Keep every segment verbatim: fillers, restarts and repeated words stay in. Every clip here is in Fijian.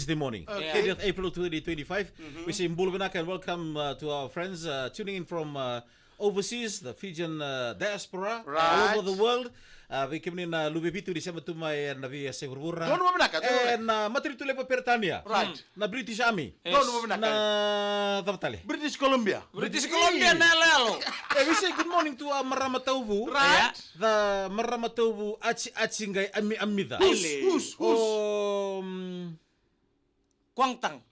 Thursday morning, okay, thirtieth April twenty twenty-five. We say bula vinaka and welcome uh, to our friends uh, tuning in from uh, overseas, the Fijian uh, diaspora all over the world. Uh, vei kemuni na luve i Viti ni sema tu mai ena veiyasai vuravura. Donu vinaka, donu vinaka. Ena matanitu levu o Peritania. Right. Na British Army. Yes. Donu vinaka. Na cava tale? British Columbia. British Columbia na yaloyalo. Eh, we say good morning to uh, Marama Tauvu. Right. The Marama Tauvu Aci Aci Qai Ami Amica. Who's, who's, who's? Um, Kuangtang.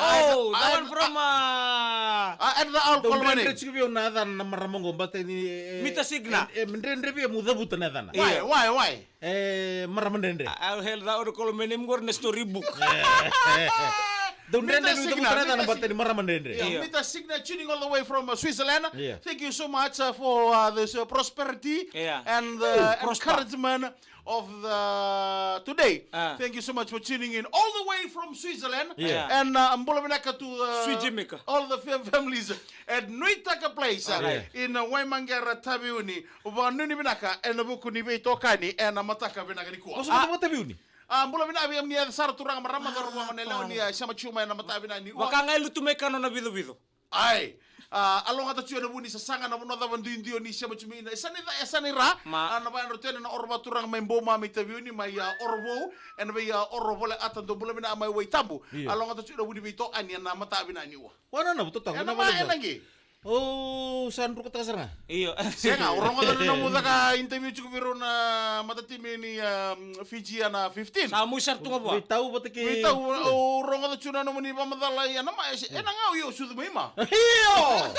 Oh, that one from uh, uh, and the old Dau colony. Dredre tiko vei au na yacana na marama qo, baleta ni eh, Mita Signa. Eh, eh, dredre vei au meu cavuta na yacana. Why, why, why? Eh, marama dredre. I, I'll hell that old colony name qori na story book. Dau dredre vei au cavuta na yacana baleta ni marama dredre. Yeah, Mita Signa tuning all the way from uh, Switzerland. Yeah. Thank you so much uh, for uh, this uh, prosperity and uh, encouragement of the today. Thank you so much for tuning in all the way from Switzerland. Yeah. And uh, bula vinaka to uh, all the fam- families at Nuitaka Place uh, in uh, Waimaqera Taveuni. Vakanuinui vinaka ena vuku ni veitokani ena mataka vinaka nikua. Oso mataka Taveuni. Ah, bula vinaka vei kemuni sara turaga marama cauravou gone yalewa ni uh, sema tu mai ena mataka vinaka nikua. Vaka ga e lutu mai Kano na vicovico. Ai, a, a logata tu ena vu ni sasaga na vanua cava duidui o ni sema tu mai ina. E sa ni ca, e sa ni ra. Ma. A, na vayadra tu ena oro vakaturaga mai Boma, mai Taveuni, mai a, oro vou, ena vei a, oro vole ata dou bula vinaka mai Waitabu. Io. A logata tu ena vu ni veitokani ena mataka vinaka niua. Wana na vutotoka, ena na ma, vale ena qi. O, sa drukataka sara ga. Io. Sega, o rogoca na nomu caka interview tiko vei rau na matatimi ni, um, Fiji ana fifteen. Sa musa tu ga vua. Veitau vata kei. Veitau, o rogoca tu na nomuni vakamacala i ana ma, e, ena ga o io sucu mai ma. Io!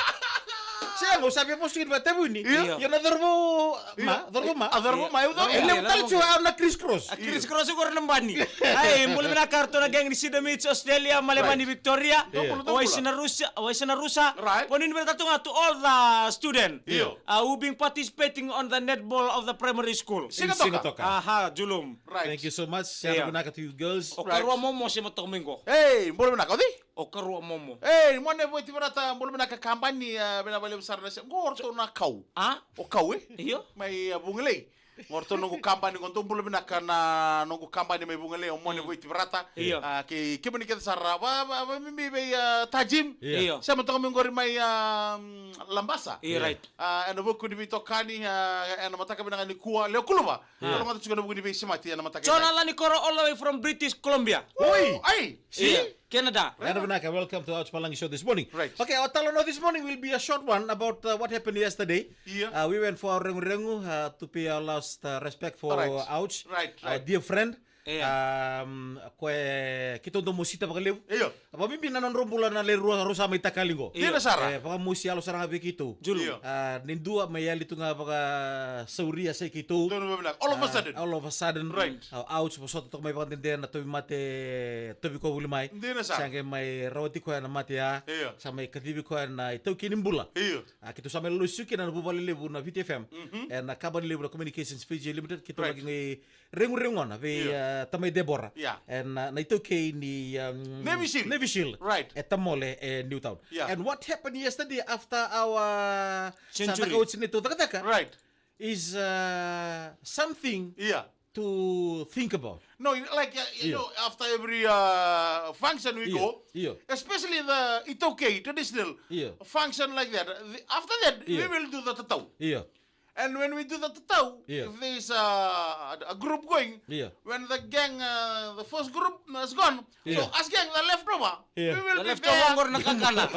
Sega, o sa via vosa kina vata vuni. Io. Io na cauravou ma, cauravou ma. A cauravou ma, eu cauravou. E levu tale tu a na criss cross. A criss cross qori na bani. Ai, bula vinaka ratou na gang ni Cedar Meats Australia, Malemani Victoria. Io. O Aisina Rusa, o Aisina Rusa. Right. Vakanuinui vinaka tu ga to all the student. Io. Uh, who been participating on the netball of the primary school. Siga toka. Siga toka. Aha, Julum. Right. Thank you so much. Siga vinaka to you girls. O Karua Momo sema toka mai qo. Ei, bula vinaka, o cei? O Karua Momo. Ei, Mone Voiti Varata, bula vinaka kabani, a, vinaka vakalevu sara na se. Qo o ratou na kau. A? O kau, e? Io. Mai, a, Vugalei. Qo o ratou noqu kabani, qo dou bula vinaka na noqu kabani mai Vugalei, o Mone Voiti Varata. Io. A, kei kemuni kece sara, va, va, va, mi, mi, vei, a, Tajim. Io. Sema toka mai qori mai, a, mm, Labasa. Io, right. A, ena vuku ni veitokani, a, ena mataka vinaka nikua, Lewe Kuluva. Io. Ka logata tiko na vuku ni veisemati ena mataka. Jona Lanikoro all the way from British Columbia. Oi! Ai! Si? Io. Canada. Ena vinaka, welcome to Ouch Palagi Show this morning. Right. Okay, our talanoa this morning will be a short one about uh, what happened yesterday. Io. Uh, we went for our renguregu uh, to pay our last uh, respect for Ouch, our dear friend. Io. Um, koya keitou dau mosita vakalevu. Io. Vakabibi na nodrau bula na lewe rua rau sa mai takali qo. Io. Dina sara. E, vakamosi yalo sara ga vei keitou. Julu. Io. A, ni dua mai yali tu ga vakasauria sai keitou. Donu vakavinaka. All of a sudden. A, all of a sudden. Right. A, Ouch, vosota toka mai vakadede na tauvimate, tauvi koya voli mai. Dina sara. Sa qai mai rawati koya na mate ya. Io. Sa mai kacivi koya na itaukei ni bula. Io. A, keitou sa mai lolosi kina na vuvale levu na V T F M. Mhm. E, na kabani levu na Communications Fiji Limited. Keitou laki qai reguregu gona vei, io, e, tamai Debora. Ia. E, na, na itaukei ni, um, Navy Seal. Navy Seal. Right. E Tamole, e Newtown. Ia. And what happened yesterday after our, century, sa caka oti neitou cakacaka, right, is uh, something, ia, to think about. No, you- like, uh, you, ia, know, after every uh, function we, ia, go, ia, especially the itaukei traditional, ia, function like that. The- after that, ia, we will do the tatau. Ia. And when we do the tatau, yeah, if there is a, a group going, yeah, when the gang, uh, the first group has gone, yeah, so as gang, the leftover, yeah, we will the be leftover there. Qori na kakana.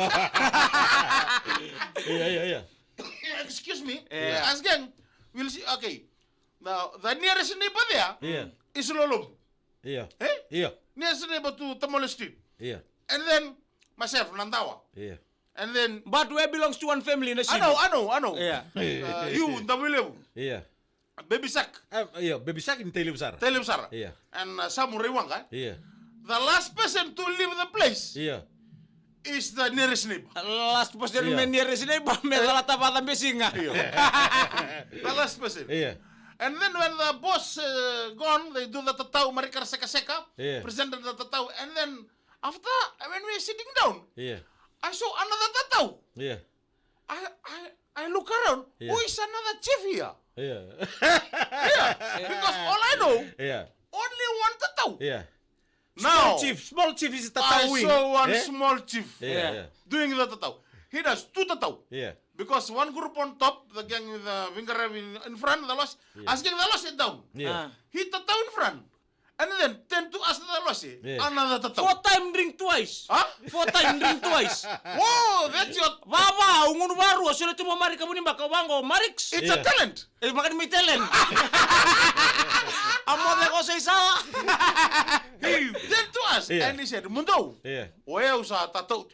Yeah, yeah, yeah. Excuse me. Yeah. As gang, we'll see. Okay. Now, the nearest neighbor there, yeah, is Lolom. Yeah. Eh? Yeah. Nearest neighbor to Tamale Street. Yeah. And then myself, Nadawa. Yeah. And then but we belongs to one family in the city. I know, I know, I know. Yeah. Uh, you, Davuilevu. Yeah. Baby Shark. Uh, yeah, Baby Shark ni Tailevu Sara. Tailevu Sara. Yeah. And uh, Samu Raiwaqa. Yeah. The last person to leave the place, yeah, is the nearest neighbor. Last person, yeah, me nearest neighbor, me, yeah, lala tava the missing. Yeah. The last person. Yeah. And then when the boss uh, gone, they do the tatau, Marika Seka Seka, yeah, presented the tatau, and then after, when we were sitting down, yeah, I saw another tatau. Yeah. I, I, I look around. Yeah. Who is another chief here? Yeah. Yeah. Because all I know, yeah, only one tatau. Yeah. Small chief, small chief is tatau wing. I saw one small chief doing the tatau. He does two tatau. Yeah. Because one group on top, the gang with the Vingarab in, in front, the Losi, asking the Losi down. Yeah. He tatau in front. And then turn to us, the Losi, another tatau. Four time drink twice. Huh? Four time drink twice. Whoa, that's your... Vava, ungunu varua, sio na tumo Marika Vunibaka, wango, Marix. It's a talent. E vaka ni mai talent. A moce ko sa i sala. He turned to us and he said, "Mudou, o yau sa tatau."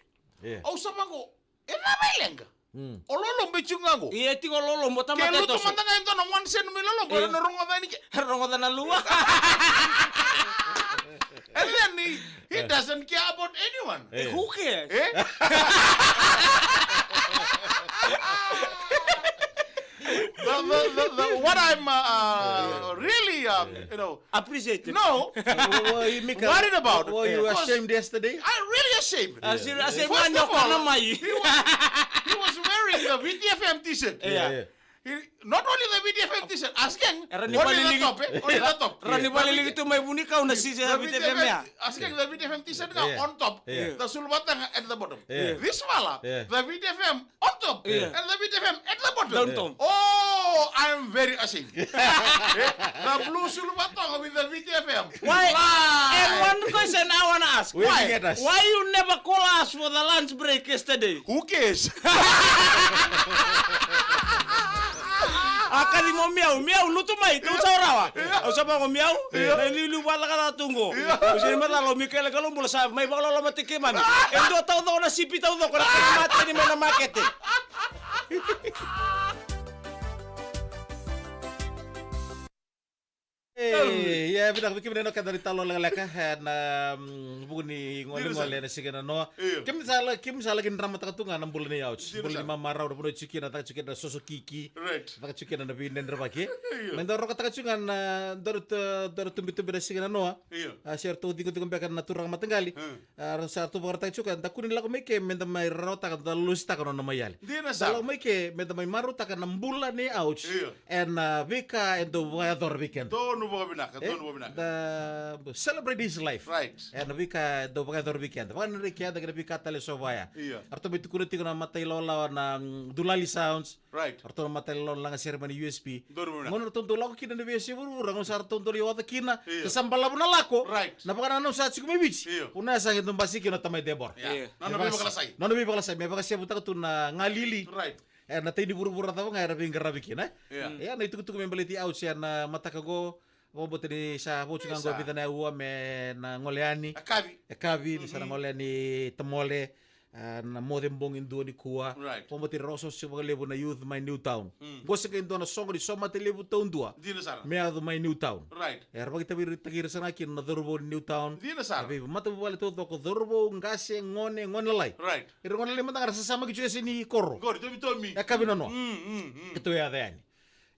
Au sa vaqo, e na mai leqa. O lolo be tiko ga qo. Ia tiko lolo mo tamata e toso. Ke lutu mada ga e dua na one cent mai lolo, mo na rogoca ni ke. Rogoca na lua. And then he, he doesn't care about anyone. Who cares? Eh? The, the, the, the, what I'm uh, uh, really, uh, you know, appreciate it. No, worried about. Were you ashamed yesterday? I'm really ashamed. First of all, he was, he was wearing the V T F M t-shirt. Yeah. He, not only the V T F M t-shirt, asking only the top, eh? Only the top. Rani vale lili tu mai Vunikau na sisi ya V T F M ya. Asking the V T F M t-shirt now on top. The suluvataga at the bottom. This fella, the V T F M on top. And the V T F M at the bottom. Down top. Oh, I'm very ashamed. The blue suluvataga with the V T F M. Why? And one question I wanna ask. Why? Why you never call us for the lunch break yesterday? Who cares? A kaci mo miau, miau, lutu mai, tou sa rawa. Au sa vako miau, na iliuliu vacakacaka tu qo. Au sa ni macala o Mikaele Kaloubula sa mai vakaloloma tiko keimami. E dua taucoko na sipi taucoko na kacimateni mai na makete. E, ia, vinaka vei kemuni na keda ni talo lekaleka ena vuku ni golegole ena siga na noa. Kemuni sa laki, kemuni sa laki dramataka tu ga na bula ni auti, bula ni mamarau, na vanua e tiko kina, caka tiko kina na soso kiki, caka tiko kina na veidredrevaki. Me da rokataka tiko ga na dua na tubitubi na siga na noa. A, se ratou ciqociqo beka na turaga mataqali. A, ra sa ratou vakaraitaka tiko, da kua ni lako mai ke me da mai rarawataka, da lositaka na nona mai yali. Da lako mai ke me da mai marautaka na bula ni auti. Ena veika e dau vakayacora vei keda. Donu vakavinaka, donu vakavinaka. Da celebrate his life. Ena veika e dau vakayacora vei keda. Vakanadrei keda kei na veika tale so vaya. Ratou mai tukuna tiko na matailawalawa na Dulali Sounds. Ratou na matailawalawa na Laga Sere mai na U S P. Donu vakavinaka. Gauna ratou dau lako kina na veiyasai vuravura, gauna sa ratou dau lai oca kina. Sa balavu na lako. Na vakanananu sa tiko mai Viti. Vuna ya sa qai dau basika kina o tamai Debora. Nona veivakalasai. Nona veivakalasai me vakasevutaka tu na galili. Ena tai ni vuravura cava ga era veiqaravi kina, e? Ia, na itukutuku me baleti auti ena mataka qo, vakabauta ni sa vo tiko ga qo e vica na aua me na gole yani. E kavi. E kavi, ni sa na gole yani tamole, a, na moce bogi dua nikua. Vakabauta ni ra osooso vakalevu na youth mai Newtown. Qo se qai dua na soqo ni somate levu taudua. Dina sara. Me yaco mai Newtown. Era vakaitavitaki ira sara ga kina na cauravou ni Newtown. Dina sara. Na veimatavuvale taucoko, cauravou, qase, gone, gone lalai. Ira gone lalai mada ga ra sasamaki tiko e yasa ni koro. Qori, tomitomi. E kavi na noa. Keitou yaco yani.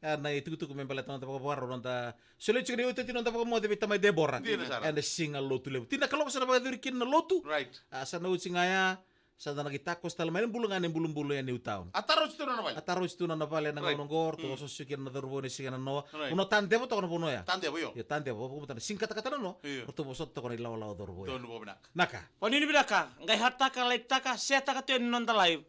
A, na itukutuku me baleta noda vakavakarau, noda solia tiko na iotioti ni noda vakamoce vei tamai Debora. Dina sara. Ena siga Lotulevu. Tini na kaloko sa na vakayacori kina na lotu. A, sa na oti ga ya, sa da na qai takoso tale mai na bula ga ni bulubulu e Newtown. A tara oti tu na nona vale. A tara oti tu na nona vale ena gauna qo, ratou osooso kina na cauravou ena siga na noa. Vanua Tadeva toka na vanua ya. Tadeva, io. Io, Tadeva, vakabauta na siga katakata na noa. Ratou vosota toka na ilawalawa cauravou ya. Donu vakavinaka. Naka. Vanuinui vinaka, qai hataka, like taka, share taka tu yani na noda live.